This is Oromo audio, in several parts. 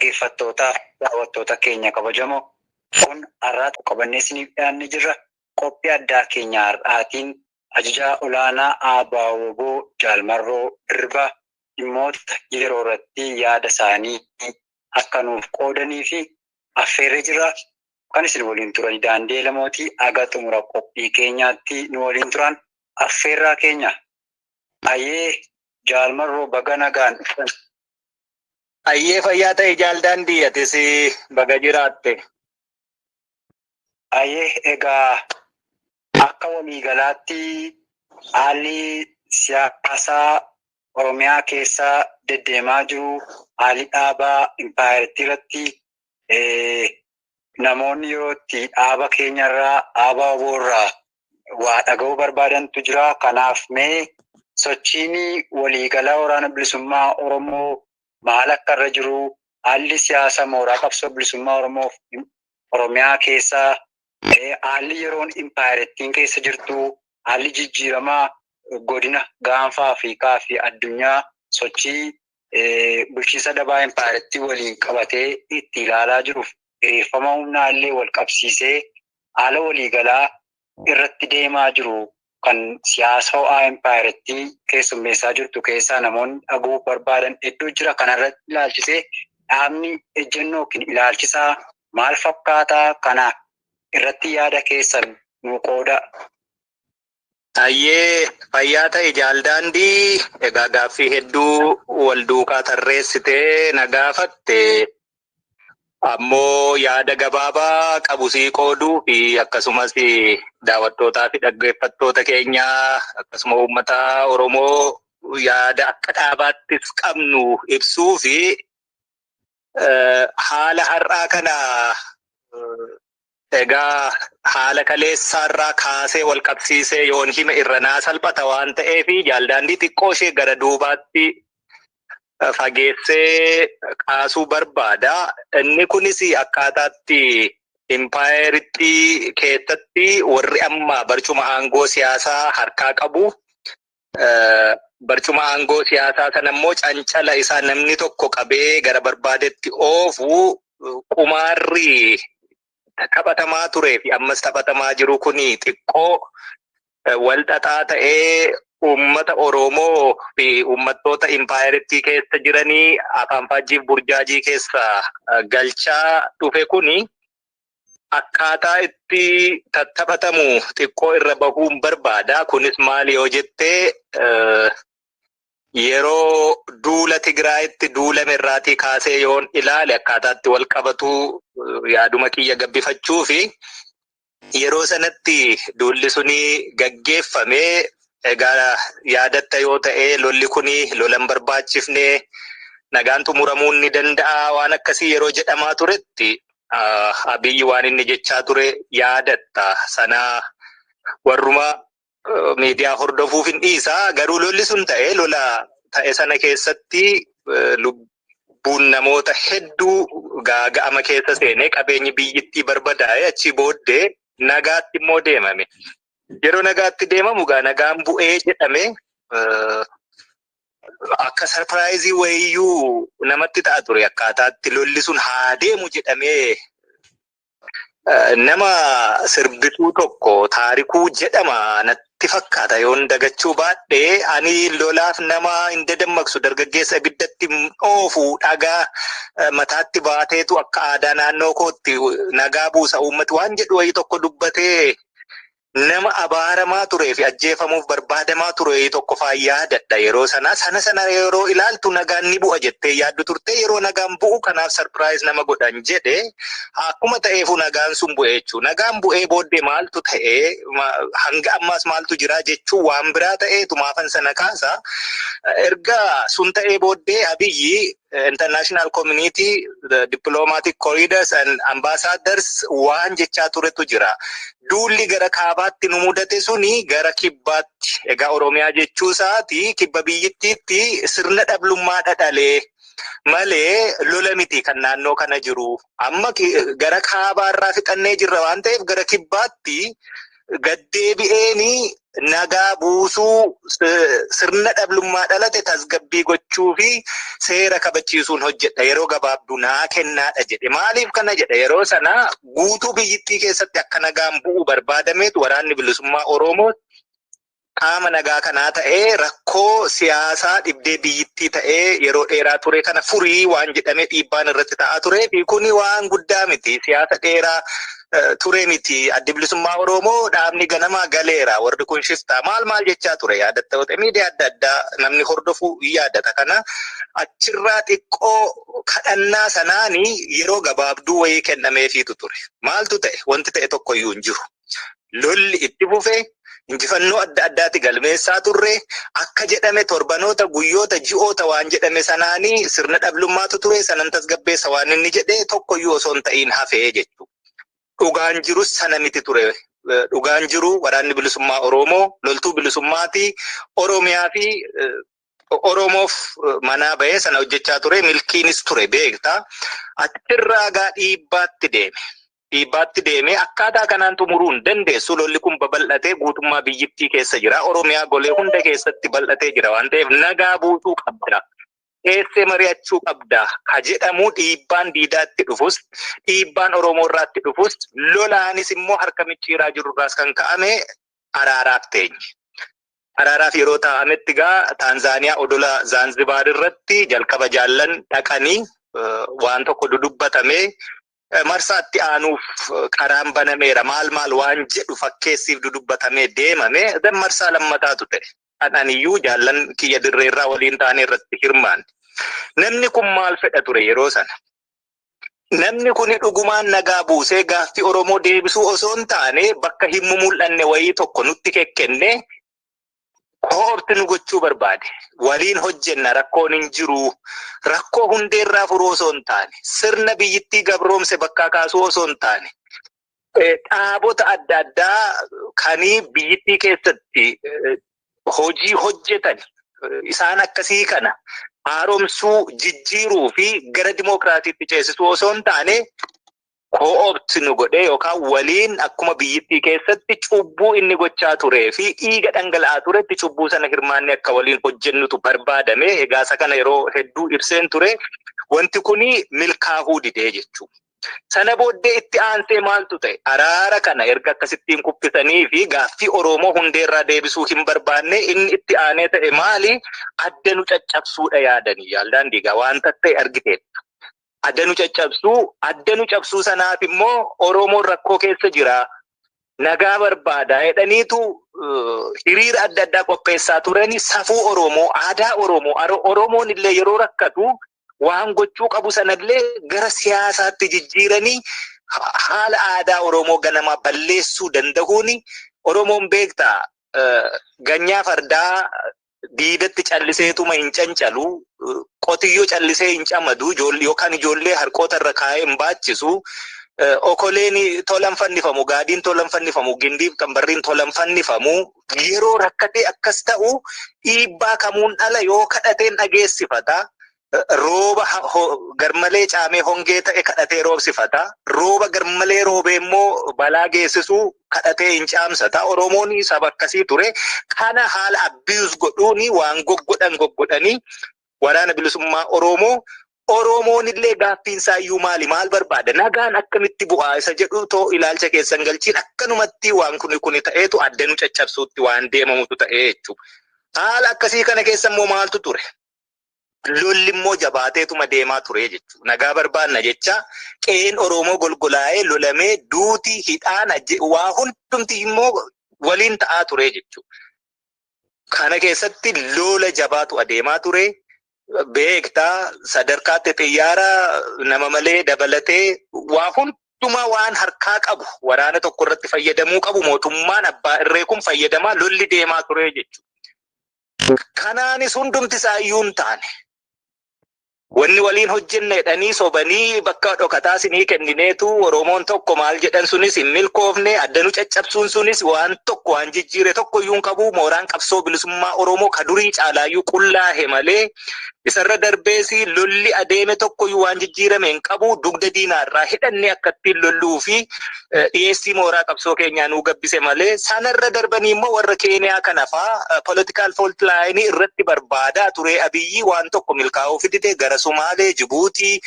Dhaggeeffattootaaf daawwattoota keenya kabajamoo, kun har'aatu qabannee isiniif dhiyaannee jirra. Qophii addaa keenya har'aatiin ajajaa olaanaa ABO Jaal Marroo Dirribii dhimmoota yeroo irratti yaada isaanii akka nuuf qoodanii fi affeerree jirra. Kan isin waliin turan Daandii Lamootii haga xumura qophii keenyaatti nu waliin turan affeerraa keenya. Ayyee Jaal Marroo, baga nagaan dhuftan. Ayyee, fayyaa ta'e Jaal Daandii, atis baga jiraatte. Ayyee, egaa akka waliigalaatti haalli siyaasaa Oromiyaa keessa deddeemaa jiru, haalli dhaabaa impaayeritti irratti namoonni yeroo itti dhaaba keenyarraa, dhaaba WBO waa dhaga'uu barbaadantu jira. Kanaaf mee sochiin waliigalaa Waraana Bilisummaa Oromoo maal akka irra jiru, haalli siyaasa mooraa qabsoo bilisummaa Oromoo Oromiyaa keessaa, haalli yeroon impaayerittiin keessa jirtu, haalli jijjiiramaa godina Gaanfa Afrikaa fi addunyaa sochii bulchiinsa dabaa impaayerittii waliin qabatee itti ilaalaa jiruuf hiriirfama humnaa illee wal qabsiisee haala waliigalaa irratti deemaa jiru kan siyaasa ho'aa impaayerittii keessummeessaa jirtu keessaa namoonni dhaga'uu barbaadan hedduu jira. Kanarratti ilaalchisee dhaabni ejjennoo yookiin ilaalchisaa maal fakkaataa, kana irratti yaada keessan nu qooda. Ayyee, fayyaa ta'e Jaal Daandii. Egaa gaaffii hedduu wal duukaa tarreessitee na gaafatte. Ammoo yaada gabaabaa qabu sii qooduu fi akkasumas daawwattootaa fi dhaggeeffattoota keenyaa, akkasuma uummata Oromoo yaada akka dhaabaattis qabnu ibsuu fi haala har'aa kana egaa haala kaleessaarraa kaasee wal qabsiisee yoon hime irra naa salphata waan ta'eef, Jaal Daandii, xiqqoo ishee gara duubaatti fageessee kaasuu barbaada. Inni kunis akkaataatti impaayeritti keessatti warri amma barcuma aangoo siyaasaa harkaa qabu. Barcuma aangoo siyaasaa sana immoo cancala isaa namni tokko qabee gara barbaadetti oofu, qumaarri taphatamaa turee fi ammas taphatamaa jiru kuni xiqqoo wal xaxaa ta'ee uummata Oromoo fi uummattoota impaayerittii keessa jiranii afaan faajjiif burjaajii keessa galchaa dhufe kuni akkaataa itti tattaphatamu xiqqoo irra bahuun barbaada. Kunis maali yoo jettee, yeroo duula Tigraayitti duulame irraatii kaasee yoon ilaale akkaataatti wal qabatu yaaduma kiyya gabbifachuu fi yeroo sanatti duulli suni gaggeeffame. Egaa yaadatta yoo ta'e, lolli kuni lolan barbaachifne, nagaan xumuramuun ni danda'a waan akkasii yeroo jedhamaa turetti, Abiyyi waan inni jechaa ture yaadatta. Sana warruma miidiyaa hordofuuf hin dhiisa. Garuu lolli sun ta'e, lola ta'e sana keessatti lubbuun namoota hedduu gaaga'ama keessa seenee, qabeenyi biyyittii barbadaa'e. Achii booddee nagaatti immoo deemame. Yeroo nagaatti deemamu gaa nagaan bu'ee jedhame, akka surprise wayiyyuu namatti ta'a ture akkaataatti lolli sun haa deemu jedhamee. Nama sirbituu tokko Taarikuu jedhama natti fakkaata yoon dagachuu baadhee, ani lolaaf nama hin dadammaqsu, dargaggeessa ibiddatti oofu, dhagaa mataatti baateetu akka aadaa naannoo kootti nagaa buusa uummati waan jedhu wayii tokko dubbatee, nama abaaramaa turee fi ajjeefamuuf barbaadamaa ture tokko faa yaadadha yeroo sana. Sana yeroo ilaaltu nagaan ni bu'a jettee yaaddu turte. Yeroo nagaan bu'u kanaaf surprise nama godhan jedhe. Akkuma ta'eefu nagaan sun bu'e jechuudha. Nagaan bu'ee booddee maaltu ta'ee, hanga ammaas maaltu jira jechuu waan biraa ta'eetu maafan sana kaasa. Erga sun ta'ee booddee Abiyyi international community, the diplomatic corridors and ambassadors waan jechaa turetu jira. Duulli gara kaabaatti nu mudate suni gara kibbaatti, egaa Oromiyaa jechuu isaati, kibba biyyittiitti sirna dhablummaa dhadhalee malee lola miti kan naannoo kana jiru. Amma gara kaabaarraa fixannee jirra waan ta'eef gara kibbaatti Gaddeebi'eeni nagaa buusuu, sirna dhablummaa dhalate tasgabbii gochuu fi seera kabachiisuun hojjedha. Yeroo gabaabduu naa kennaadha jedhe. Maaliif kana jedhe? Yeroo sana guutuu biyyittii keessatti akka nagaan bu'u barbaadameetu waraanni bilisummaa Oromoo qaama nagaa kanaa ta'ee rakkoo siyaasaa dhibdee biyyittii ta'ee yeroo dheeraa ture kana furii waan jedhamee dhiibbaan irratti ta'aa turee fi kuni waan guddaa miti. Siyaasa dheeraa ture miti. Addi bilisummaa Oromoo dhaabni ganamaa galeera. Warri kun shiftaa maal maal jechaa ture yaadatta miidiyaa adda addaa namni hordofu yaadata. Kana achirraa xiqqoo kadhannaa sanaanii yeroo gabaabduu wayii kennameefiitu ture. Maaltu ta'e? Wanti ta'e tokkoyyuu hin jiru. Lolli itti fufee injifannoo adda addaatti galmeessaa turre. Akka jedhame torbanoota, guyyoota, ji'oota waan jedhame sanaanii sirna dhablummaatu ture. Sanan tasgabbeessa waan inni jedhe tokkoyyuu osoo hin ta'iin hafee jechuudha. Dhugaan jirus sana miti ture. Dhugaan jiru waraanni bilisummaa Oromoo loltuu bilisummaati. Oromiyaa fi Oromoof manaa bahee sana hojjechaa ture. Milkiinis ture beektaa. Achirraa gaa dhiibbaatti deeme. Dhiibbaatti deemee akkaataa kanaan xumuruu hin dandeessu. Lolli kun babal'atee guutummaa biyyittii keessa jira. Oromiyaa golee hunda keessatti bal'atee jira waan ta'eef nagaa buusuu qabda. Teessee mari'achuu qabda. Ka jedhamu dhiibbaan diidaatti dhufus, dhiibbaan Oromoo irraatti dhufus, lolaanis immoo harka micciiraa jirurraas kan ka'ame araaraaf teenye. Araaraaf yeroo taa'ametti gaa Taanzaaniyaa odola Zaanzibaar irratti jalqaba jaallan dhaqanii waan tokko dudubbatamee marsaatti aanuuf karaan banameera maal maal waan jedhu fakkeessiif dudubbatamee deemame. Marsaa lammataatu ta'e. Aniyyuu jaallan kiyya dirreerraa waliin taanee irratti hirmaanne. Namni kun maal fedha ture yeroo sana? Namni kun dhugumaan nagaa buusee gaaffii Oromoo deebisuu osoo hin taane bakka hin mul'anne wayii tokko nutti kekkenne koorti nu gochuu barbaade. Waliin hojjenna, rakkoon hin jiru. Rakkoo hundeerraa furuu osoo hin taane, sirna biyyittii gabroomse bakkaa kaasuu osoo hin taane, dhaabota adda addaa kanii biyyittii keessatti hojii hojjetan isaan akkasii kana haaromsuu, jijjiiruu fi gara dimookiraasiitti ceesisuu osoo hin taane ko'oobti nu godhee yookaan waliin akkuma biyyittii keessatti cubbuu inni gochaa turee fi dhiiga dhangala'aa turetti cubbuu sana hirmaanne akka waliin hojjennutu barbaadame. Egaa isa kana yeroo hedduu ibseen ture. Wanti kuni milkaa'uu didee jechuudha. Sana booddee itti aansee maaltu ta'e? Araara kana erga akkasittiin kuffisanii fi gaaffii Oromoo hundeerraa deebisuu hin barbaanne inni itti aanee ta'e maali? Adda nu caccabsuudha yaadanii yaaldaan diigaa wanta ta'e argiteetta. Adda nu caccabsuu, adda nu cabsuu sanaaf immoo Oromoon rakkoo keessa jira. Nagaa barbaada jedhaniitu hiriira adda addaa qopheessaa turani. Safuu Oromoo, aadaa Oromoo, Oromoon illee yeroo rakkatu waan gochuu qabu sanallee gara siyaasaatti jijjiiranii haala aadaa Oromoo ganamaa balleessuu danda'uuni. Oromoon beektaa ganyaa fardaa diidatti calliseetuma hin cancalu, qotiyyoo callisee hin camadu, yookaan ijoollee harqoota irra kaa'ee hin baachisu. Okoleen tolan fannifamu, gaadiin tolan fannifamu, gindiif qambarriin tolan fannifamu. Yeroo rakkatee akkas ta'u dhiibbaa kamuun dhala yoo kadhateen dhageessifata. Rooba garmalee caamee hongee ta'e kadhatee roobsifata. Rooba garmalee roobee immoo balaa geessisuu kadhatee hin caamsata. Oromoon saba akkasii ture. Kana haala abuse godhuuni waan goggodhan goggodhanii waraana bilisummaa Oromoo. Oromoon illee gaaffiin isaayyuu maali? Maal barbaada? Nagaan akkamitti bu'aa isa jedhu too ilaalcha keessan galchiin akkanumatti waan kuni kuni ta'eetu adda nu caccabsuutti waan deemamutu ta'ee jechuudha. Haala akkasii kana keessa immoo maaltu ture? Lolli immoo jabaateetuma deemaa ture jechuudha. Nagaa barbaanna jecha qe'een Oromoo golgolaa'ee lolamee duuti hidhaan waa hundumti immoo waliin ta'aa ture jechuudha. Kana keessatti lola jabaatu adeemaa ture. Beektaa sadarkaatti xiyyaara nama malee dabalatee waa hundumaa waan harkaa qabu waraana tokko irratti fayyadamuu qabu mootummaan abbaa irree kun fayyadamaa lolli deemaa ture jechuudha. Kanaanis hundumti isaayyuu hin taane. Wanni waliin hojjenne jedhanii sobanii bakka dhokataa sinii kennineetu Oromoon tokko maal jedhan sunis hin milkoofne. Adda nu caccabsuun sunis waan tokko waan jijjiire tokko iyyuu hin qabu. Mooraan qabsoo bilisummaa Oromoo ka durii caalaayyuu qullaahe malee Isarra darbees lolli adeeme tokkoyyuu waan jijjiirame hin qabu dugda diinaarraa hidhannee akkattiin lolluu fi dhiyeessii mooraa qabsoo keenyaa nuu gabbise malee sanarra darbanii immoo warra Keeniyaa kana faa political fault line irratti barbaadaa ture. Abiyyi waan tokko milkaa'uu fidite gara Sumaalee, Jibuutii,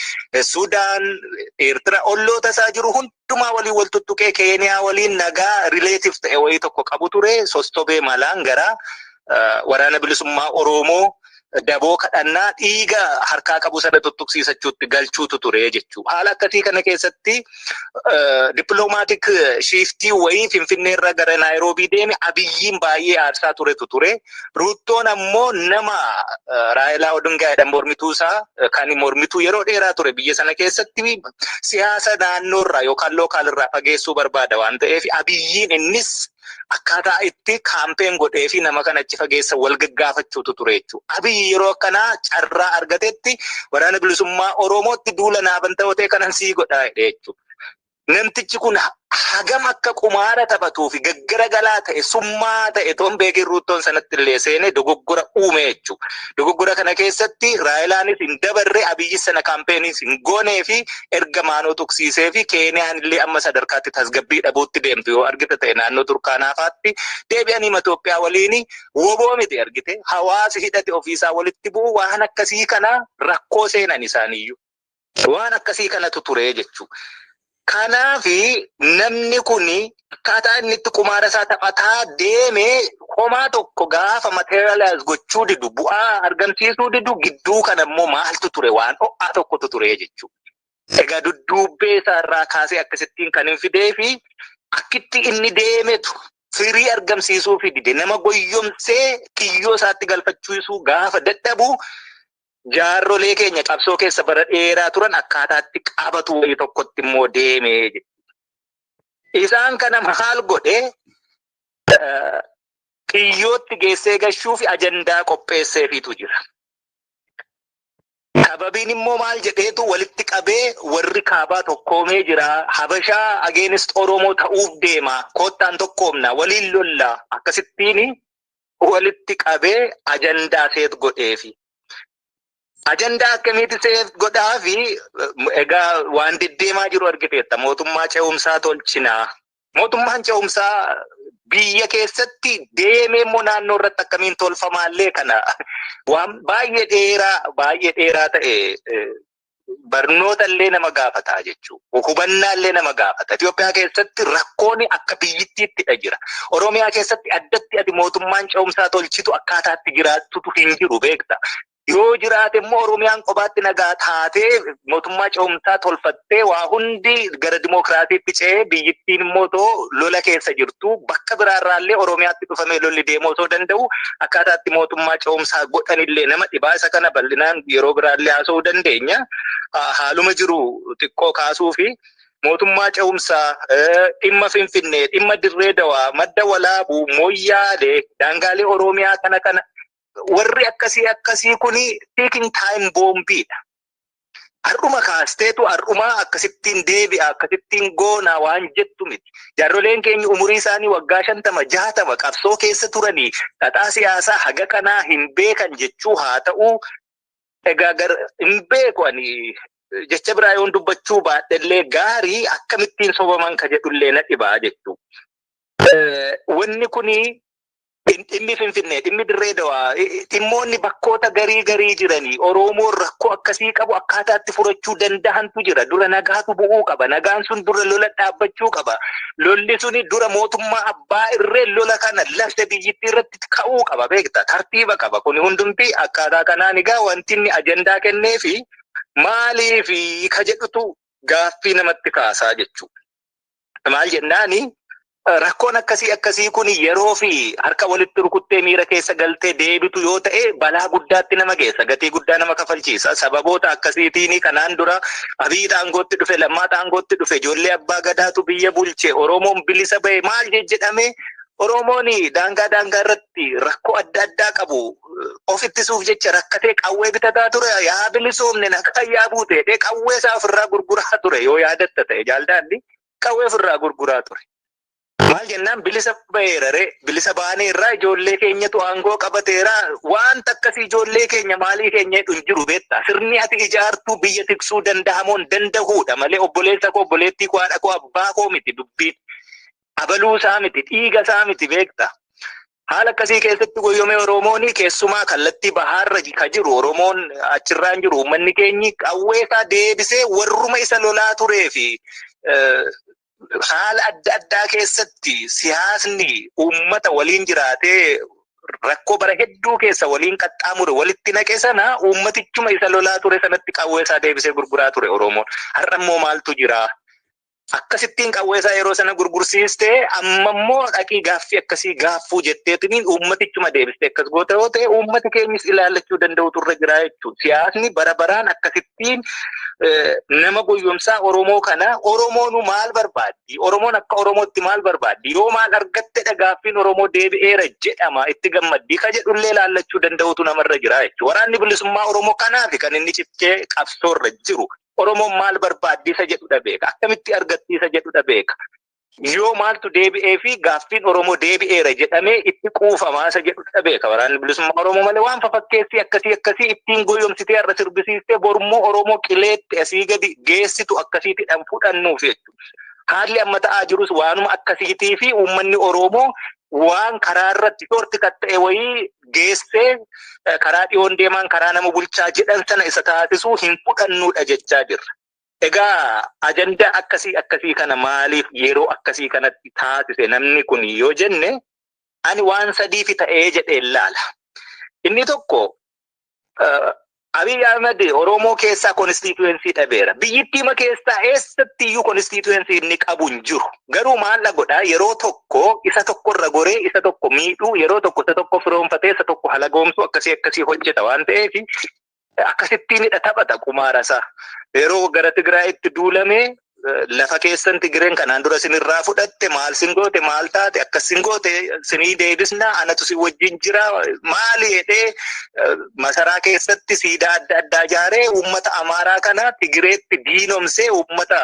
Sudaan, Eertiraa olloota isaa jiru hundumaa waliin wal tuttuqee Keeniyaa waliin nagaa relative ta'e wayii tokko qabu ture. Sostobee malaan gara waraana bilisummaa Oromoo daboo kadhannaa dhiiga harkaa qabu sana tuttuqsiisachuutti galchuutu ture jechuudha. Haala akkasii kana keessatti diplomatic shiftii wayii Finfinneerra gara Naayiroobii deeme Abiyyiin baay'ee aarsaa turetu ture. Ruuttoon ammoo nama Raayilaa Odingaa jedhan mormituu isaa kan mormituu yeroo dheeraa ture biyya sana keessatti siyaasa naannoorraa yookaan localirraa fageessuu barbaada waan ta'eef Abiyyiin innis akkaataa itti campaign godhee fi nama kana achi fageessa wal gaggaafachuutu ture jechuudha. Abiyyi yeroo akkanaa carraa argatetti waraana bilisummaa Oromootti duula naaban ta'ee kanan sii godhaa jedhe jechuudha. Namtichi kun hagam akka qumaara taphatuu fi gaggaragalaa ta'e summaa ta'e toon beekin Ruuttoon sanatti illee seenee dogoggora uume jechuudha. Dogoggora kana keessatti Raayilaanis hin dabarre, Abiyyi sana campaigniis hin goonee fi erga maanoo tuqsiisee fi Keeniyaan illee amma sadarkaatti tasgabbii dhabuutti deemtu yoo argite ta'e naannoo Turkaanaa fa'aatti deebi'anii Itoophiyaa waliin woboo miti argite hawaasi hidhate ofiisaa walitti bu'u waan akkasii kana rakkoo seenan isaaniiyyuu. Waan akkasii kanatu ture jechuudha. Kanaafi namni kuni akkaataa inni itti qumaara isaa taphataa deeme homaa tokko gaafa materialize gochuu didu, bu'aa argamsiisuu didu, gidduu kana immoo maaltu ture? Waan ho'aa tokkotu ture jechuudha. Egaa dudduubbee isaarraa kaasee akkasittiin kan hin fidee fi akkitti inni deemetu firii argamsiisuu fi dide, nama goyyomsee kiyyoo isaatti galfachiisuu gaafa dadhabu, jaarrolee keenya qabsoo keessa bara dheeraa turan akkaataatti qabatu wayii tokkotti immoo deeme. Isaan kana maal godhe? Kiyyootti geessee gashuu fi ajandaa qopheesseefiitu jira. Sababiin immoo maal jedheetu walitti qabee? Warri kaabaa tokkoomee jira. Habashaa against Oromoo ta'uuf deema. Koottaan tokkoomna, waliin lolla. Akkasittiin walitti qabee ajandaa set godheefi. Ajandaa akkamiiti set godhaafi? Egaa waan deddeemaa jiru argiteetta. Mootummaa ce'umsaa tolchinaa. Mootummaan ce'umsaa biyya keessatti deemee immoo naannoo irratti akkamiin tolfamaallee kana waan baay'ee dheeraa ta'e barnoota illee nama gaafata jechuudha. Hubannaa illee nama gaafata. Itoophiyaa keessatti rakkoon akka biyyittiittidha jira. Oromiyaa keessatti addatti ati mootummaan ce'umsaa tolchitu akkaataatti jiraattutu hin jiru, beekta. Yoo jiraate immoo Oromiyaan kophaatti nagaa taatee mootummaa ce'umsaa tolfattee waa hundi gara dimookiraasiitti ce'ee, biyyittiin immoo too lola keessa jirtu, bakka biraarraallee Oromiyaatti dhufamee lolli deemuu osoo danda'u, akkaataatti mootummaa ce'umsaa godhanillee nama dhibaa. Isa kana bal'inaan yeroo biraallee haasa'uu dandeenya. Haaluma jiru xiqqoo kaasuu fi mootummaa ce'umsaa, dhimma Finfinnee, dhimma Dirree Dawaa, Madda Walaabuu, Mooyyaalee, daangaalee Oromiyaa kana kana warri akkasii akkasii kuni ticking time boombiidha. Har'uma kaasteetu har'uma akkasittiin deebi'a, akkasittiin goona waan jettu miti. Jaarroleen keenya umurii isaanii waggaa 50, 60 qabsoo keessa turanii xaxaa siyaasaa haga kanaa hin beekan jechuu haa ta'u. Egaa hin beeku, ani jecha biraa yoon dubbachuu baadhellee gaarii, akkamittiin sobaman ka jedhullee na dhibaa jechuu. Wanni kuni dhimmi Finfinnee, dhimmi Dirree Dawaa, dhimmoonni bakkoota garii garii jiranii Oromoon rakkoo akkasii qabu akkaataatti furachuu danda'antu jira. Dura nagaatu bu'uu qaba. Nagaan sun dura lola dhaabbachuu qaba. Lolli suni dura mootummaa abbaa irree lola kana lafte biyyittii irratti ka'uu qaba, beekta. Tartiiba qaba. Kuni hundumti akkaataa kanaan egaa wanti inni ajandaa kenneefi maaliifi ka jedhutu gaaffii namatti kaasaa jechuudha. Maal jennaani, rakkoon akkasii akkasii kun yeroo fi harka walitti rukuttee miira keessa galtee deebitu yoo ta'e balaa guddaatti nama geessa, gatii guddaa nama kafalchiisa. Sababoota akkasiitiin kanaan dura Abiy aangootti dhufe, Lammaa aangootti dhufe, ijoollee abbaa gadaatu biyya bulche, Oromoon bilisa ba'e maal jedhame. Oromoon daangaa daangaa irratti rakkoo adda addaa qabu of ittisuuf jecha rakkatee qawwee bitataa ture. Yaa bilisoomne, nagaa yaa buute, qawwee isaa ofirraa gurguraa ture. Yoo yaadatta ta'e, jaaldaanni qawwee ofirraa gurguraa ture. Maal jennaan bilisa ba'eera ree, bilisa baaneerraa, ijoollee keenyatu aangoo qabateera, wanta akkasii ijoollee keenya maalii keenya jedhu hin jiru beektaa. Sirni ati ijaartuu biyya tiksuu danda'amoon danda'uudha malee obboleessa koo, obboleettii koo, haadha koo, abbaa koo miti dubbiin. Abaluu isaa miti, dhiiga isaa miti beektaa. Haala akkasii keessatti goyyomee Oromoon keessumaa kallattii bahaarra ka jiru, Oromoon achirraan jiru, uummanni keenyi qawwee isaa deebisee warruma isa lolaa turee fi haala adda addaa keessatti siyaasni uummata waliin jiraatee rakkoo bara hedduu keessa waliin qaxxaamure walitti naqe sana uummatichuma isa lolaa ture sanatti qawwee isaa deebisee gurguraa ture Oromoon. Har'a immoo maaltu jira? Akkasittiin qawwee isaa yeroo sana gurgursiistee amma immoo dhaqii gaaffii akkasii gaaffuu jetteetiniin uummatichuma deebistee akkas goota yoo ta'e, uummati keenyis ilaallachuu danda'utu irra jira jechuudha. Siyaasni bara baraan akkasittiin nama goyyomsaa Oromoo kana. Oromoonu maal barbaaddi? Oromoon akka Oromootti maal barbaaddi? Yoo maal argattedha gaaffiin Oromoo deebi'eera jedhama itti gammaddii ka jedhullee ilaallachuu danda'utu namarra jira jechuudha. Waraanni bilisummaa Oromoo kanaaf kan inni cichee qabsoorra jiru. Oromoon maal barbaaddi isa jedhudha beeka. Akkamitti argatti isa jedhudha beeka. Yoo maaltu deebi'ee fi gaaffiin Oromoo deebi'eera jedhamee itti quufamaa isa jedhudha beeka. Waraanni bilisummaa Oromoo malee waan fafakkeessii akkasii akkasii ittiin goyyomsitee har'a sirbisiistee borummoo Oromoo qileetti asii gadi geessitu akkasiitidhaan fudhannuuf jechuudha. Haalli amma ta'aa jirus waanuma akkasiitii fi uummanni Oromoo waan karaa irratti shortcut ta'e wayii geessee karaa dhiyoon deemaan karaa nama bulchaa jedhan sana isa taasisuu hin fudhannuudha jechaa jirra. Egaa ajandaa akkasii akkasii kana maaliif yeroo akkasii kanatti taasise namni kun yoo jenne, ani waan sadiifi ta'ee jedhee ilaala. Inni tokko, Abiy Ahmed Oromoo keessaa constituency dhabeera. Biyyittiima keessaa eessatti iyyuu constituency inni qabu hin jiru. Garuu maal godhaa? Yeroo tokko isa tokkorra goree isa tokko miidhuu, yeroo tokko isa tokko firoonfatee isa tokko halagoomsuu akkasii akkasii hojjeta waan ta'eef akkasittiinidha taphata qumaara isaa. Yeroo gara Tigraayitti duulamee lafa keessan Tigreen kanaan dura sinirraa fudhatte, maal sin goote, maal taate, akkas sin goote, sinii deebisna, anatu si wajjin jira maali jedhee masaraa keessatti siidaa adda addaa ijaaree uummata Amaaraa kana Tigreetti diinomsee, uummata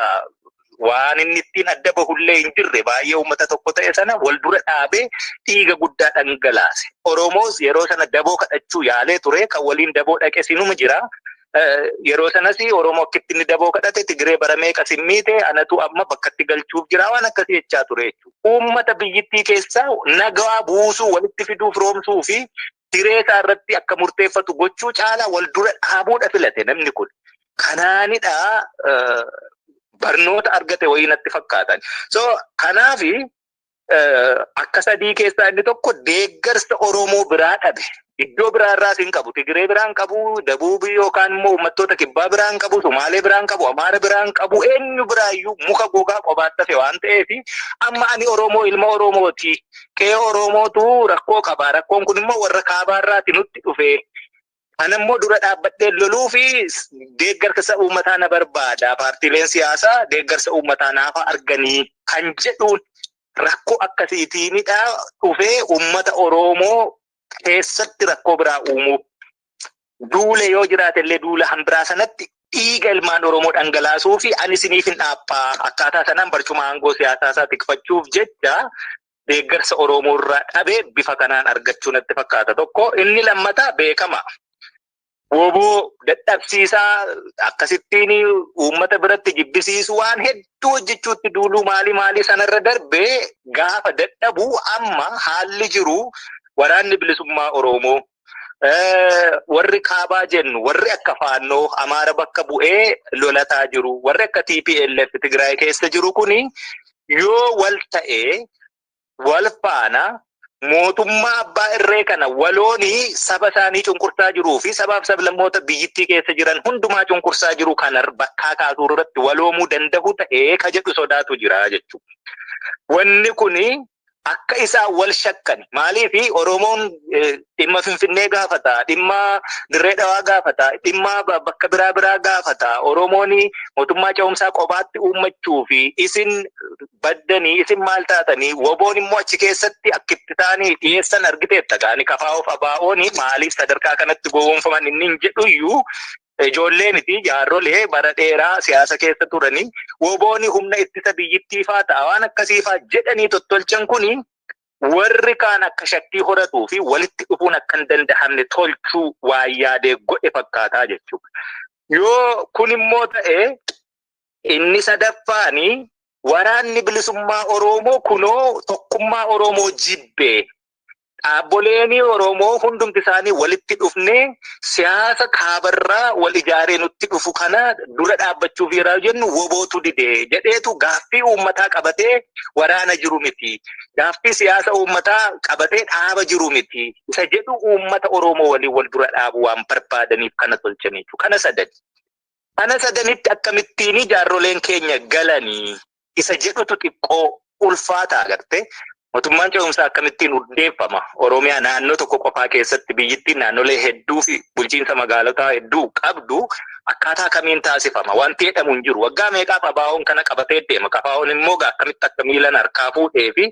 waan inni ittiin adda bahullee hin jirre baay'ee uummata tokko ta'e sana wal dura dhaabee dhiiga guddaa dhangalaase. Oromoos yeroo sana daboo kadhachuu yaalee ture, kan waliin daboo dhaqe sinuma jira. Yeroo sanas Oromoo akkitti inni daboo kadhate, Tigree bara meeqa simmiite, anatu amma bakkatti galchuuf jira waan akkasii jechaa ture jechuudha. Uummata biyyittii keessaa nagaa buusuu, walitti fiduu, firoomsuu fi hiree isaa irratti akka murteeffatu gochuu caalaa wal dura dhaabuudha filate namni kun. Kanaanidha barnoota argate wayii natti fakkaatan. So kanaafi akka sadii keessaa inni tokko deeggarsa Oromoo biraa dhabe. Iddoo biraa irraas hin qabu. Tigree biraa hin qabu, Dabuubii yookaan immoo uummattoota kibbaa biraa hin qabu, Sumaalee biraa hin qabu, Amaara biraa hin qabu, eenyu biraayyuu muka gogaa qobaatti hafe waan ta'eef amma ani Oromoo ilma Oromooti. Qe'ee Oromootu rakkoo qaba. Rakkoon kun immoo warra kaabaarraati nutti dhufe. Ana immoo dura dhaabbadhee loluu fi deeggarsa uummataa na barbaada. Paartiileen siyaasaa deeggarsa uummataa naafa arganii kan jedhuun rakkoo akkasiitiinidha dhufee uummata Oromoo keessatti rakkoo biraa uumuuf. Duula yoo jiraate illee duula hambiraa sanatti dhiiga ilmaan Oromoo dhangalaasuu fi ani isiniif hin dhaaphaa akkaataa sanaan barcuma aangoo siyaasaa isaa tikfachuuf jecha deeggarsa Oromoo irraa dhabee bifa kanaan argachuu natti fakkaata tokko. Inni lammataa beekama. Woboo dadhabsiisaa akkasittiin uummata biratti jibbisiisu waan hedduu hojjechuutti duuluu maalii maalii sanarra darbee gaafa dadhabuu amma haalli jiru waraanni bilisummaa Oromoo, warri kaabaa jennu, warri akka Faannoo Amaara bakka bu'ee lolataa jiru, warri akka TPLF Tigraay keessa jiru kuni yoo wal ta'ee wal faana mootummaa abbaa irree kana waloonii saba isaanii cunqursaa jiruu fi sabaaf sablammoota biyyittii keessa jiran hundumaa cunqursaa jiru kana bakkaa kaasuu irratti waloomuu danda'u ta'ee ka jedhu sodaatu jira jechuudha. Wanni kuni akka isaan wal shakkan maaliif Oromoon dhimma Finfinnee gaafata, dhimma Dirree Dhawaa gaafata, dhimma bakka biraa biraa gaafata. Oromoon mootummaa ce'umsaa qobaatti uummachuu fi isin baddanii, isin maal taatanii, woboon immoo achi keessatti akkitti ta'anii dhiyeessan argiteetta. Gaani kafaa'oof abaa'oon maaliif sadarkaa kanatti gowwoomfaman inni hin jedhuyyuu. Ijoollee miti jaarrolee bara dheeraa siyaasa keessa turanii wobooni humna ittisa biyyittii faa ta'a waan akkasii faa jedhanii tottolchan kuni warri kaan akka shakkii horatuu fi walitti dhufuun akka hin danda'amne tolchuu waan yaadee godhe fakkaataa jechuudha. Yoo kun immoo ta'e inni sadaffaani waraanni bilisummaa Oromoo kunoo tokkummaa Oromoo jibbee dhaabboleen Oromoo hundumti isaanii walitti dhufnee siyaasa kaabarraa wal ijaaree nutti dhufu kana dura dhaabbachuuf yeroo jennu wobootu didee jedheetu gaaffii uummataa qabatee waraana jiru miti. Gaaffii siyaasa uummataa qabatee dhaaba jiru miti. Isa jedhu uummata Oromoo waliin wal dura dhaabu waan barbaadaniif kana tolchanii jechuudha. Kana sadani. Kana sadanitti akkamittiin jaarroleen keenya galanii isa jedhutu xiqqoo ulfaataa agartee. Mootummaan ce'umsaa akkamittiin hundeeffama? Oromiyaa naannoo tokko qofaa keessatti biyyittiin naannolee hedduu fi bulchiinsa magaalotaa hedduu qabdu akkaataa kamiin taasifama? Wanti jedhamu hin jiru. Waggaa meeqaaf ABO'n kana qabatee deema? KFO'n immoo akkamitti akka miilan harkaa fuudhee fi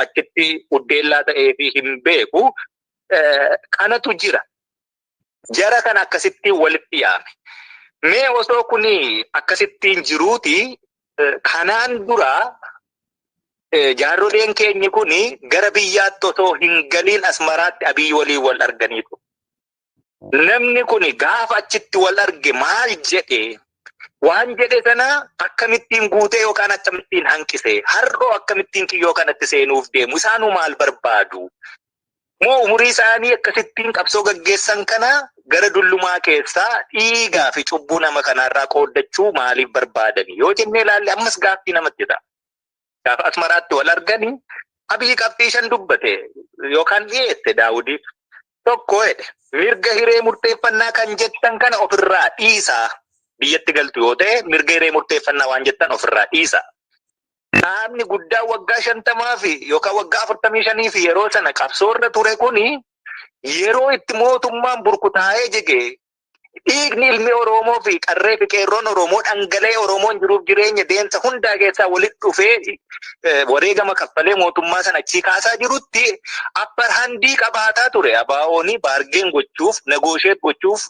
achitti uddeellaa ta'ee fi hin beeku. Kanatu jira. Jara kana akkasittiin walitti yaame. Mee osoo kuni akkasittiin jiruuti kanaan dura jaarroleen keenyi kuni gara biyyaatti osoo hin galiin Asmaraatti Abiyyi waliin wal arganiitu. Namni kuni gaafa achitti wal arge maal jedhe waan jedhe sana akkamittiin guutee yookaan akkamittiin hanqise har'oo akkamittiin kiyyoo kanatti seenuuf deemu isaanuu maal barbaadu? Moo umurii isaanii akkasittiin qabsoo gaggeessan kana gara dullumaa keessaa dhiigaa fi cubbuu nama kanaarraa qooddachuu maaliif barbaadani? Yoo jennee ilaalle ammas gaaffii namatti ta'a. Gaafa Asmaraatti wal arganii Abiyyi qabxii shan dubbate yookaan dhiyeesse Daawudiif. Tokko jedhe mirga hiree murteeffannaa kan jettan kana ofirraa dhiisaa. Biyyatti galtu yoo ta'e mirga hiree murteeffannaa waan jettan ofirraa dhiisaa. Dhaabni guddaa waggaa 50 fi yookaan waggaa 45 fi yeroo sana qabsoorra ture kuni yeroo itti mootummaan burkutaa'ee jige dhiigni ilmi Oromoo fi qarree fi qeerroon Oromoo dhangala'ee Oromoon jiruuf jireenya deemsa hundaa keessaa walitti dhufee wareegama kaffalee mootummaa sana achii kaasaa jirutti upper handii qabaataa ture. ABO'n baargeen gochuuf, negoosheet gochuuf,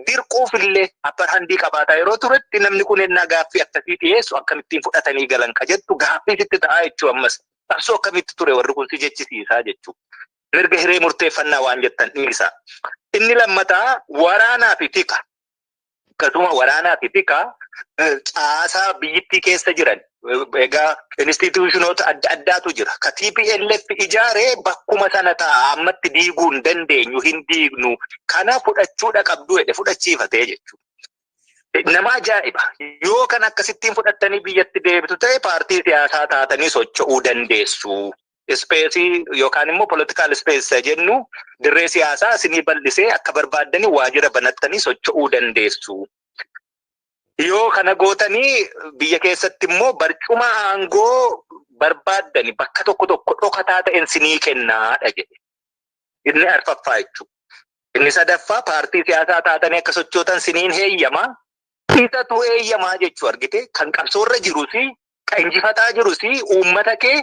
dirquuf illee upper handii qabaataa yeroo turetti namni kun ennaa gaaffii akkasii dhiyeessu akkamittiin fudhatanii galan ka jettu gaaffii sitti ta'aa jechuu ammas. Qabsoo akkamitti ture warri kun si jechisiisaa jechuudha. Mirga hiree murteeffannaa waan jettan dhiisaa. Inni lammataa waraanaa fi tika. Akkasuma waraanaa fi tika caasaa biyyittii keessa jiran. Egaa instituushinoota adda addaatu jira. Ka TPLF ijaaree bakkuma sana ta'a ammatti diiguu hin dandeenyu hin diignu. Kana fudhachuudha qabdu jedhe fudhachiifatee jechuudha. Nama ajaa'iba. Yoo kan akkasittiin fudhattanii biyyatti deebitu ta'e paartii siyaasaa taatanii socho'uu dandeessu. Ispeesii yookaan immoo political space jennu dirree siyaasaa isinii bal'isee akka barbaaddanii waajjira banattanii socho'uu dandeessu. Yoo kana gootanii biyya keessatti immoo barcuma aangoo barbaaddanii bakka tokko tokko dhokataa ta'een isinii kennaadha jedhe. Inni arfaffaa jechuudha. Inni sadaffaa paartii siyaasaa taatanii akka sochootan isiniin heeyyamaa. Isatu heeyyamaa jechuu argite kan qabsoorra jirus kan injifataa jirus uummata kee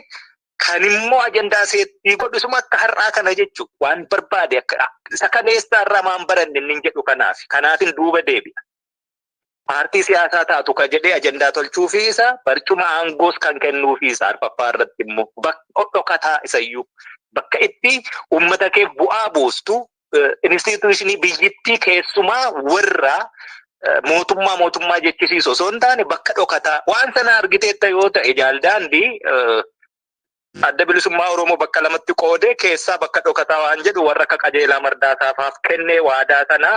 kan immoo ajandaa seettii godhusuma akka har'aa kana jechuudha. Waan barbaade akka isa kaleessaa irraa maan baranne inni jedhu kanaaf. Kanaafin duuba deebi'a. Paartii siyaasaa taatu ka jedhee ajandaa tolchuufi isa barcuma aangoos kan kennuufi isa arfaffaa irratti immoo bakka dhokataa isayyuu bakka itti uummata kee bu'aa buustu instituushinii biyyittii keessumaa warra mootummaa mootummaa jechisiisu osoo hin taane bakka dhokataa waan sana argiteetta yoo ta'e jaaldaandii adda bilisummaa Oromoo bakka lamatti qoodee keessaa bakka dhokataa waan jedhu warra akka Qajeelaa Mardaasaa kennee waadaa sana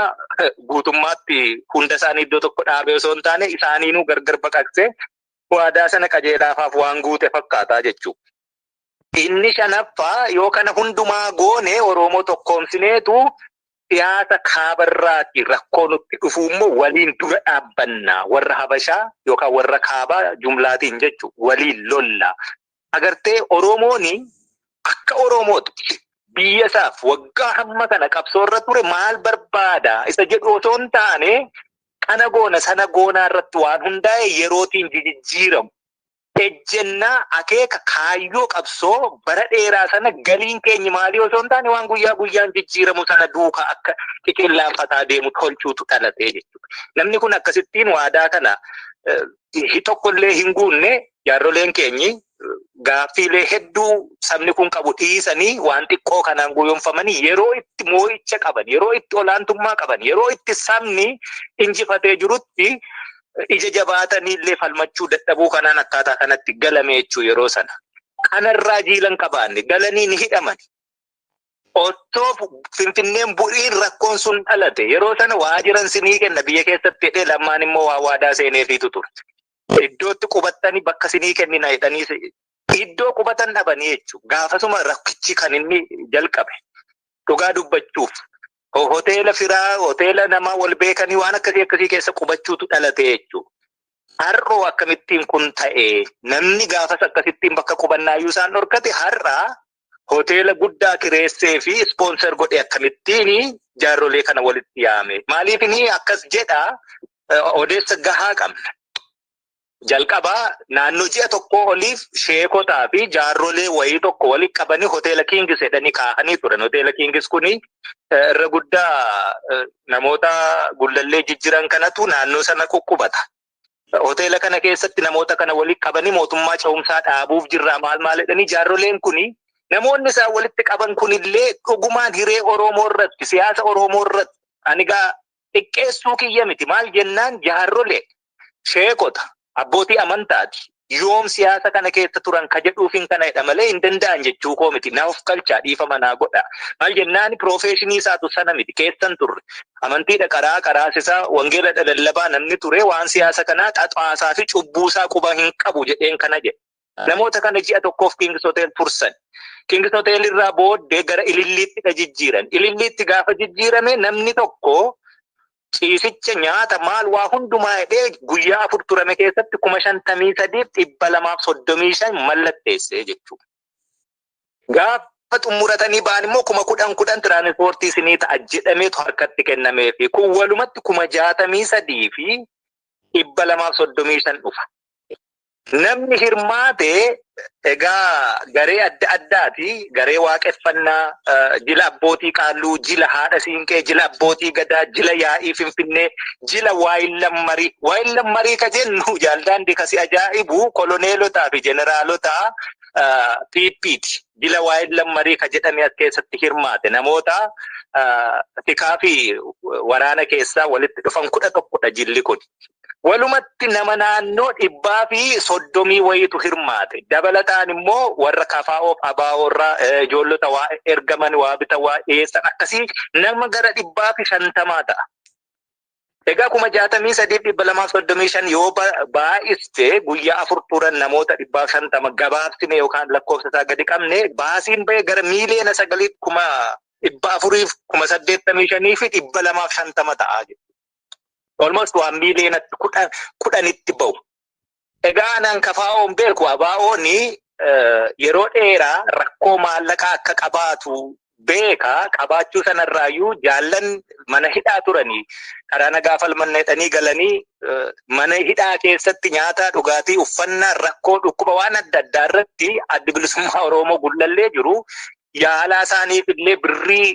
guutummaatti hunda isaanii iddoo tokko dhaabee osoo hin taane isaaniinuu gargar baqaqsee waadaa sana Qajeelaafaaf waan guute fakkaataa jechuudha. Inni shanaffaa yoo kana hundumaa goone Oromoo tokkoomsineetu siyaasa kaabarraati rakkoo nutti dhufu immoo waliin dura dhaabbannaa warra Habashaa yookaan warra kaabaa jumlaatiin jechuudha waliin lolla. Agartee Oromooni akka Oromootti biyya isaaf waggaa hamma kana qabsoorra ture maal barbaada isa jedhu osoo hin taane kana goona sana goonaa irratti waan hundaa'e yerootiin jijjiiramu. Ejjennaa akeeka kaayyoo qabsoo bara dheeraa sana galiin keenya maalii osoo hin taane waan guyyaa guyyaan jijjiiramu sana duukaa akka qiqillaanfataa deemu tolchuutu dhalatee jechuudha. Namni kun akkasittiin waadaa kana tokkollee hin guunne. Jaarroleen keenyi gaaffiilee hedduu sabni kun qabu dhiisanii waan xiqqoo kanaan gowwoomfamanii yeroo itti moo'icha qaban, yeroo itti olaantummaa qaban, yeroo itti sabni injifatee jirutti ija jabaatanii illee falmachuu dadhabuu kanaan akkaataa kanatti galame jechuu yeroo sana. Kanarraa jiilan qabaanne galanii ni hidhaman. Otoo Finfinneen bu'iin rakkoon sun dhalate yeroo sana waa jiran sinii kenna biyya keessatti jedhee Lammaan immoo waa waadaa seeneefiitu ture. Iddootti qubattanii bakka sinii kennina jedhanii iddoo qubatan dhabanii jechuudha. Gaafasuma rakkichi kan inni jalqabe dhugaa dubbachuuf hoteela firaa, hoteela namaa wal beekanii waan akkasii akkasii keessa qubachuutu dhalate jechuudha. Har'oo akkamittiin kun ta'e? Namni gaafas akkasittiin bakka qubannaayyuu isaan dhorkate har'aa hoteela guddaa kireessee fi sponsor godhe akkamittiin jaarrolee kana walitti yaame? Maaliif inni akkas jedhaa? Odeessa gahaa qabna. Jalqabaa naannoo ji'a tokkoo oliif sheekotaa fi jaarrolee wayii tokko walitti qabanii hoteela Kingis jedhanii kaa'anii turan. Hoteela Kingis kuni irra guddaa namoota Gullallee jijjiiran kanatu naannoo sana quqqubata. Hoteela kana keessatti namoota kana walitti qabanii mootummaa ce'umsaa dhaabuuf jirra maal maal jedhanii jaarroleen kuni namoonni isaan walitti qaban kunillee dhugumaan hiree Oromoo irratti, siyaasa Oromoo irratti ani gaa xiqqeessuu kiyya miti. Maal jennaan, jaarrolee, sheekota, abbootii amantaati. Yoom siyaasa kana keessa turan ka jedhuufin kana jedha malee hin danda'an jechuu koo miti. Naaf kalchaa dhiifama naa godha. Maal jennaan, profession isaatu sana miti, keessan turre. Amantiidha karaa karaasisaa wangeela lallabaa namni ture waan siyaasa kanaa xaxaasaa fi cubbuusaa quba hin qabu jedheen kana jedhe. Namoota kana ji'a tokkoof King's Hotel tursan. King's Hotel irraa booddee gara Ililliitti jijjiiran. Ililliitti gaafa jijjiirame namni tokko ciisicha, nyaata, maal waa hundumaa jedhee guyyaa 4 turame keessatti 53,235 mallatteessee jechuudha. Gaafa xumuratanii ba'an immoo 10,000 10,000 tiraanispoortii isinii ta'a jedhameetu harkatti kennameefi kun walumatti 63,235 dhufa. Namni hirmaate egaa garee adda addaati. Garee waaqeffannaa, jila abbootii qaalluu, jila haadha siinqee, jila abbootii gadaa, jila yaa'ii Finfinnee, jila waayillan marii. Waayillan marii ka jennu jaaldaandi kasi ajaa'ibu koloneelotaa fi jeneraalota PP'ti. Jila waayillan marii ka jedhame as keessatti hirmaate namoota tikaa fi waraana keessaa walitti dhufan 11dha jilli kun. Walumatti nama naannoo 130 wayiitu hirmaate. Dabalataan immoo warra KFO, ABO irraa ijoollota waa ergaman, waa bitan, waa dhiyeessan akkasii nama gara 150 ta'a. Egaa 63,235 yoo baay'iste guyyaa 4 turan namoota 150 gabaabsine yookaan lakkoofsa isaa gadi qabne baasiin ba'e gara 9,485,250 ta'a jechuudha. Almost waan miiliyoona 10tti ba'u. Egaa anaan KFO'n beeku, ABO'n yeroo dheeraa rakkoo maallaqaa akka qabaatu beeka. Qabaachuu sanarraayyuu jaallan mana hidhaa turanii karaa nagaa falmanna jedhanii galanii mana hidhaa keessatti nyaata, dhugaatii, uffannaa, rakkoo, dhukkuba waan adda addaa irratti Addi Bilisummaa Oromoo Gullallee jiru yaalaa isaaniif illee birrii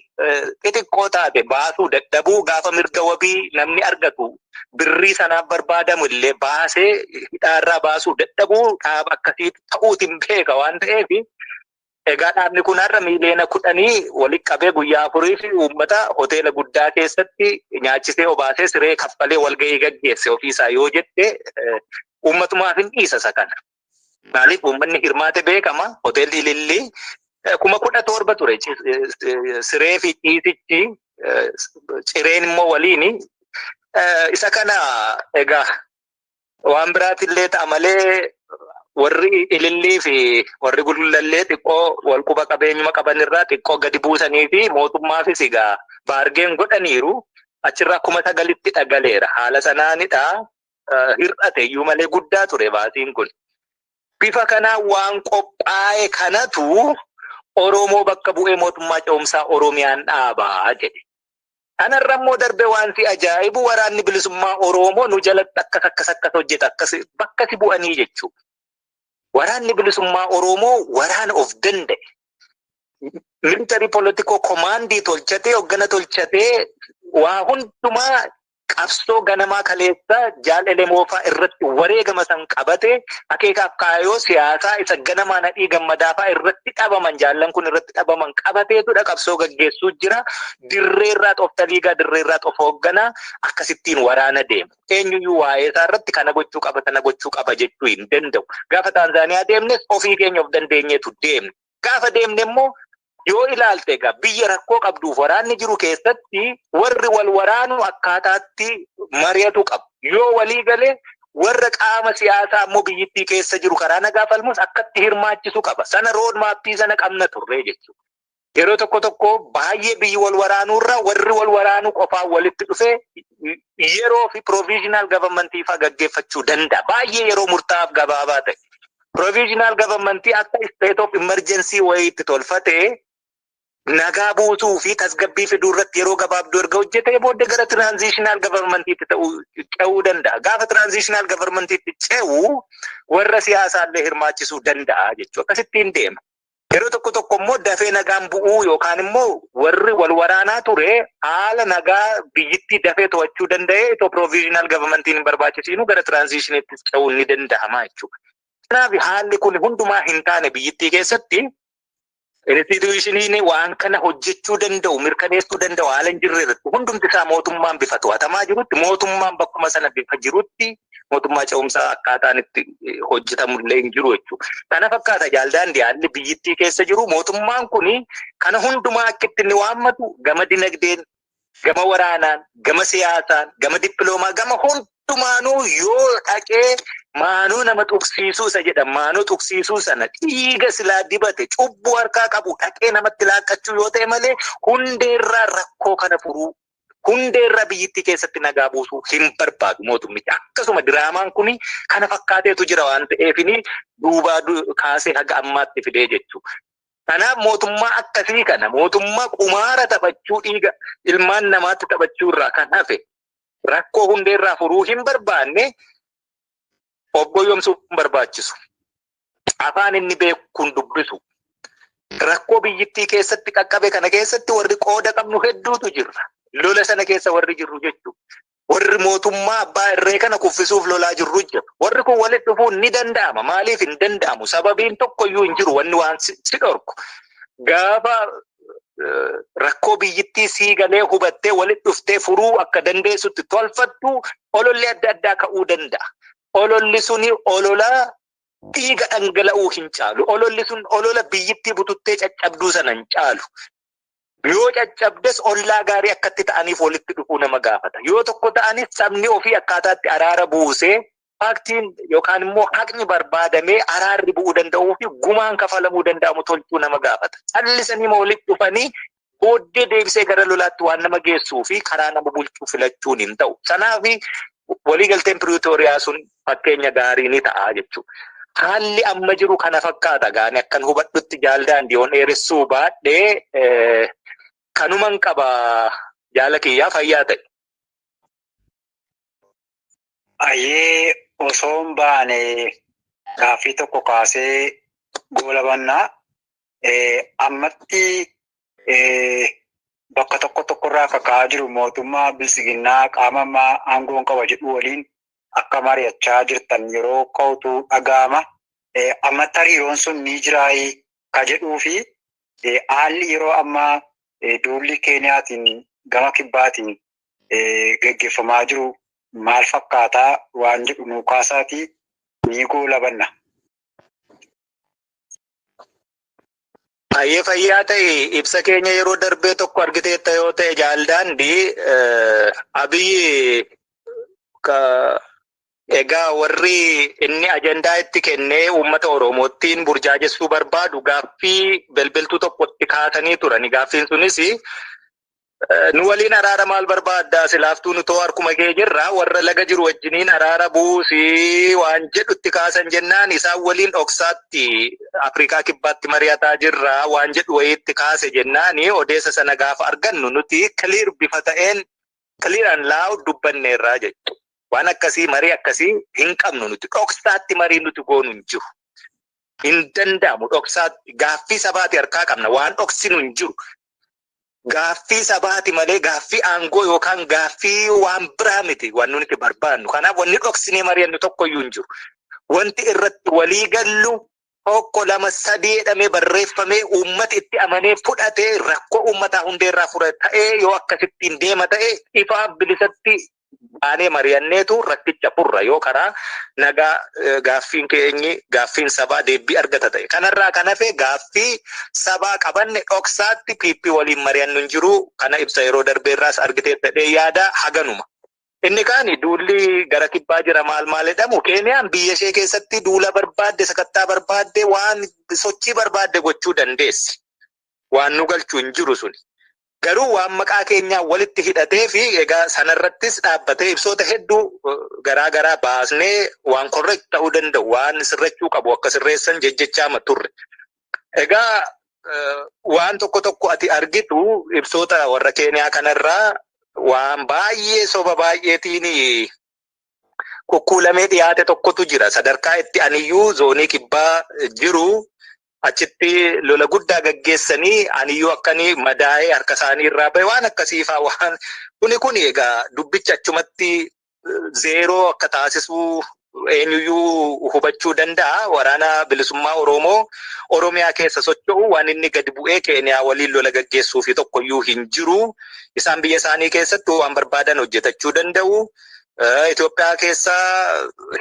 xixiqqoo taate baasuu dadhabuu, gaafa mirga wabii namni argatu birrii sanaaf barbaadamu illee baasee hidhaarraa baasuu dadhabuu dhaaba akkasii ta'uutiin beeka waan ta'eef, egaa dhaabni kun har'a miiliyoona 10 walitti qabee guyyaa 4 fi uummata hoteela guddaa keessatti nyaachisee, obaasee, siree kaffalee walgahii gaggeesse ofiisaa yoo jette uummatumaaf hin dhiisa isa kana. Maaliif, uummanni hirmaate beekama. Hoteelli Ilillii 17,000 ture siree fi ciisichi, cireen immoo waliini. Isa kana egaa waan biraatillee ta'a malee warri Ilillii fi warri Gullallee xiqqoo wal quba qabeenyuma qaban irraa xiqqoo gadi buusanii fi mootummaafis egaa bargain godhaniiru. Achirraa 9,000tti dhagaleera. Haala sanaanidha hir'ate iyyuu malee guddaa ture baasiin kun. Bifa kanaan waan qophaa'e kanatu Oromoo bakka bu'ee mootummaa ce'umsaa Oromiyaan dhaabaa jedhe. Kanarra immoo darbe waan si ajaa'ibu Waraanni Bilisummaa Oromoo nu jalatti akkas akkas akkas hojjeta, akkas bakka si bu'anii jechuudha. Waraanni bilisummaa Oromoo waraana of danda'e. Military political commandii tolchatee, hoggana tolchatee, waa hundumaa qabsoo ganamaa kaleessa jaalala moofaa irratti wareegama san qabate, akeekaaf kaayyoo siyaasaa isa ganamaa Nadhii Gammadaafaa irratti dhabaman, jaallan kun irratti dhabaman qabateetudha qabsoo gaggeessuu jira. Dirreerraa xoftaliigaa, dirreerraa xof hoogganaa, akkasittiin waraana deema. Eenyuyyuu waa'ee isaa irratti kana gochuu qaba, kana gochuu qaba jechuu hin danda'u. Gaafa Taanzaaniyaa deemnes ofii keenya of dandeenyeetu deemne. Gaafa deemne immoo yoo ilaalte egaa biyya rakkoo qabduuf waraanni jiru keessatti warri wal waraanu akkaataatti mari'atu qabu. Yoo walii galee warra qaama siyaasaa immoo biyyittii keessa jiru karaa nagaa falmus akkatti hirmaachisu qaba. Sana road mapii sana qabna turre jechuudha. Yeroo tokko tokko baay'ee biyyi wal waraanuurra warri wal waraanuu qofaan walitti dhufee yeroo fi provisional governmentii fa'aa gaggeeffachuu danda'a. Baay'ee yeroo murtaa'aaf gabaabaa ta'e. Provisional governmentii akka state of emergency wayiitti tolfatee nagaa buusuu fi tasgabbii fiduu irratti yeroo gabaabduu erga hojjetee booddee gara transitional governmentiitti ta'uu ce'uu danda'a. Gaafa transitional governmentiitti ce'u warra siyaasaallee hirmaachisuu danda'a jechuudha. Akkasittiin deema. Yeroo tokko tokko immoo dafee nagaan bu'uu yookaan immoo warri wal waraanaa ture haala nagaa biyyittii dafee to'achuu danda'ee itoo provisional governmentiin hin barbaachisiinu gara transitioniitti ce'uun ni danda'ama jechuudha. Kanaaf haalli kun hundumaa hin taane biyyittii keessatti institutioniin waan kana hojjechuu danda'u, mirkaneessuu danda'u haala hin jirre irratti, hundumti isaa mootummaan bifa to'atamaa jirutti, mootummaan bakkuma sana bifa jirutti, mootummaa ce'umsaa akkaataan itti hojjetamullee hin jiru jechuudha. Kana fakkaata jaaldaandii haalli biyyittii keessa jiru. Mootummaan kuni kana hundumaa akka itti inni waammatu gama dinagdeen, gama waraanaan, gama siyaasaan, gama dippiloomaa, gama hundumaanuu yoo dhaqee maanuu nama tuqsiisuu isa jedha, maanuu tuqsiisuu sana dhiiga silaa dibate cubbuu harkaa qabu dhaqee namatti laaqqachuu yoo ta'e malee hundeerraa rakkoo kana furuu, hundeerraa biyyittii keessatti nagaa buusuu hin barbaadu mootummichi. Akkasuma diraamaan kun kana fakkaateetu jira waan ta'eefini duubaa kaasee haga ammaatti fidee jechuudha. Kanaaf mootummaa akkasii kana, mootummaa qumaara taphachuu, dhiiga ilmaan namaatti taphachuu irraa kan hafe rakkoo hundeerraa furuu hin barbaanne of goyyomsuu hin barbaachisu. Afaan inni beekuun dubbisu. Rakkoo biyyittii keessatti qaqqabe kana keessatti warri qooda qabnu hedduutu jira. Lola sana keessa warri jirru jechuudha. Warri mootummaa abbaa irree kana kuffisuuf lolaa jirru jira. Warri kun walitti dhufuun ni danda'ama. Maaliif hin danda'amu? Sababiin tokkoyyuu hin jiru wanni waan si dhorku. Gaafa rakkoo biyyittii sii galee hubattee walitti dhuftee furuu akka dandeessutti tolfattu ololli adda addaa ka'uu danda'a. Ololli suni olola dhiiga dhangala'uu hin caalu. Ololli sun olola biyyittii bututtee caccabduu sana hin caalu. Yoo caccabdes ollaa gaarii akkatti ta'aniif walitti dhufuu nama gaafata. Yoo tokko ta'anis sabni ofii akkaataatti araara buusee faaktiin yookaan immoo haqni barbaadamee araarri bu'uu danda'uu fi gumaan kafalamuu danda'amu tolchuu nama gaafata. Callisanii walitti dhufanii booddee deebisee gara lolaatti waan nama geessuu fi karaa nama bulchuu filachuun hin ta'u. Sanaaf waliigalteen Piriitooriyaa sun fakkeenya gaarii ni ta'a jechuudha. Haalli amma jiru kana fakkaata gaani akkan hubadhutti jaaldaandii yoon dheeressuu baadhee kanuman qaba jaala kiyyaa, fayyaa ta'e. Ayyee, osoo hin baane gaaffii tokko kaasee goolabannaa. Ammatti bakka tokko tokkorraa kaka'aa jiru mootummaa bilisiginnaa qaama ammaa aangoon qaba jedhu waliin akka mari'achaa jirtan yeroo ka'utu dhaga'ama. Ammatti hariiroon sun ni jiraayii ka jedhuu fi haalli yeroo ammaa duulli Keeniyaatiin gama kibbaatiin geggeeffamaa jiru maal fakkaataa waan jedhu nuu kaasaatii ni goolabanna. Baay'ee fayyaa ta'e. Ibsa keenya yeroo darbee tokko argiteetta yoo ta'e jaaldaandii, Abiyyi egaa warri inni ajandaa itti kennee uummata Oromoottiin burjaajessuu barbaadu gaaffii belbeltuu tokkotti kaasanii turani. Gaaffiin sunis, nu waliin araara maal barbaaddaa, silaaftuu nu too harkuma kee jirra, warra laga jiru wajjiniin araara buusii waan jedhutti kaasan jennaan, isaan waliin dhoksaatti Afrikaa Kibbaatti mari'ataa jirra waan jedhu wayiitti kaase jennaani, odeessa sana gaafa argannu nuti clear bifa ta'een, clear and loud dubbanneerraa jechuudha. Waan akkasii, marii akkasii hin qabnu nuti, dhoksaatti marii nuti goonu hin jiru. Hin danda'amu dhoksaatti gaaffii sabaati harkaa qabna waan dhoksinu hin jiru. Gaaffii sabaati malee gaaffii aangoo yookaan gaaffii waan biraa miti waan nuti barbaannu. Kanaaf wanni dhoksinee mari'annu tokkoyyuu hin jiru. Wanti irratti walii gallu 1, 2, 3 jedhamee barreeffamee uummati itti amanee fudhatee rakkoo uummataa hundeerraa fure ta'ee yoo akkasittiin deema ta'e ifaaf bilisatti baanee mari'anneetu rakkicha furra yoo karaa nagaa gaaffiin keenyi gaaffiin sabaa deebii argata ta'e. Kanarraa kan hafe gaaffii sabaa qabanne dhoksaatti PP waliin mari'annu hin jiru. Kana ibsa yeroo darbeerraas argitee ta'ee yaada haganuma. Inni kaani duulli gara kibbaa jira maal maal jedhamu Keeniyaan biyya ishee keessatti duula barbaadde sakattaa barbaadde waan sochii barbaadde gochuu dandeessi. Waan nu galchuu hin jiru suni. Garuu waan maqaa keenyaa walitti hidhatee fi egaa sanarrattis dhaabbatee ibsoota hedduu garaa garaa baasnee waan correct ta'uu danda'u waan sirrachuu qabu akka sirreessan jejjechaa turre. Egaa waan tokko tokko ati argitu ibsoota warra Keeniyaa kanarraa waan baay'ee soba baay'eetiin kukkuulamee dhiyaate tokkotu jira. Sadarkaa itti aniyyuu zoonii kibbaa jiru achitti lola guddaa gaggeessanii aniyyuu akkanii madaa'ee harka isaanii irraa bahe waan akkasiifaa waan kuni egaa dubbicha achumatti zeeroo akka taasisuu eenyuyyuu hubachuu danda'a. Waraana bilisummaa Oromoo Oromiyaa keessa socho'u waan inni gadi bu'ee Keeniyaa waliin lola gaggeessuu fi tokkoyyuu hin jiru. Isaan biyya isaanii keessatti waan barbaadan hojjetachuu danda'u. Itoophiyaa keessa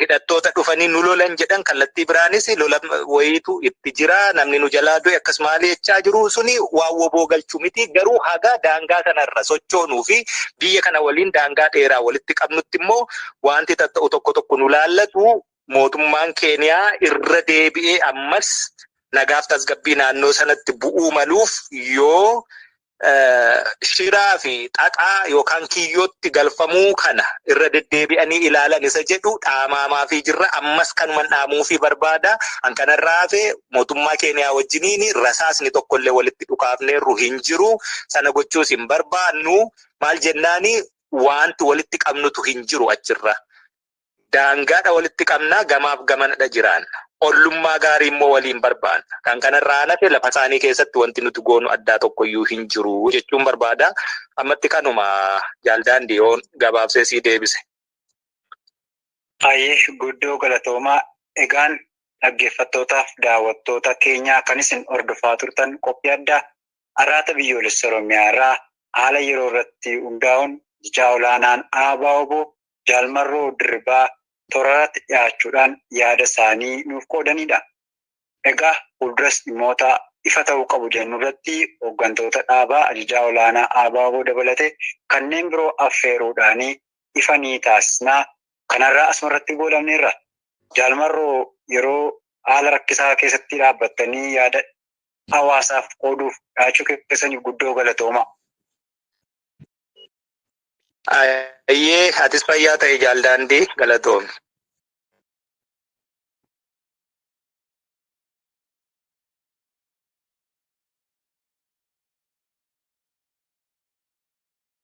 hidhattoota dhufanii nu lolan jedhan kallattii biraanis lola wayiitu itti jira. Namni nu jalaa du'e akkasumas jechaa jiru suni waan woboo galchuu miti. Garuu haga daangaa kanarra sochoonuu fi biyya kana waliin daangaa dheeraa walitti qabnutti immoo wanti tatta'u tokko tokko nu laallatu mootummaan Keeniyaa irra deebi'ee ammas nagaaf tasgabbii naannoo sanatti bu'uu maluuf yoo shiraa fi xaxaa yookaan kiyyootti galfamuu kana irra deddeebi'anii ilaalan isa jedhu dhaamaamaa fi jirra. Ammas kanuman dhaamuu fi barbaada. An kanarraa hafe mootummaa Keeniyaa wajjiniin rasaasni tokkollee walitti dhukaafneerru hin jiru. Sana gochuus hin barbaannu. Maal jennaani wanti walitti qabnutu hin jiru achirra. Daangaadha walitti qabnaa gamaaf gamanadha jiraanna. Ollummaa gaarii immoo waliin barbaanna. Kan kanarraa hafe lafa isaanii keessatti wanti nuti goonu addaa tokkoyyuu hin jiru jechuun barbaada. Ammatti kanuma jaaldaandii yoon gabaabsee sii deebise. Baay'ee guddoo galatoomaa. Egaan dhaggeeffattootaaf daawwattoota keenyaa kan isin hordofaa turtan qophii addaa Arraata Biyyoolessa Oromiyaa irraa haala yeroo irratti hundaa'uun jijaa olaanaan ABO Jaalmarroo Dirribaa toorarratti dhiyaachuudhaan yaada isaanii nuuf qoodanidha. Egaa fuulduras dhimmoota ifa ta'uu qabu jennu irratti hooggantoota dhaabaa ajajaa olaanaa ABO dabalatee kanneen biroo affeeruudhaan ifa ni taasisnaa. Kanarraa asumarratti goolabneerra. Jaalmarroo yeroo haala rakkisaa keessatti dhaabbattanii yaada hawaasaaf qooduuf dhiyaachuu keessaniif guddoo galatooma. Ayyee atis fayyaa ta'e jaaldaandii galatoomi.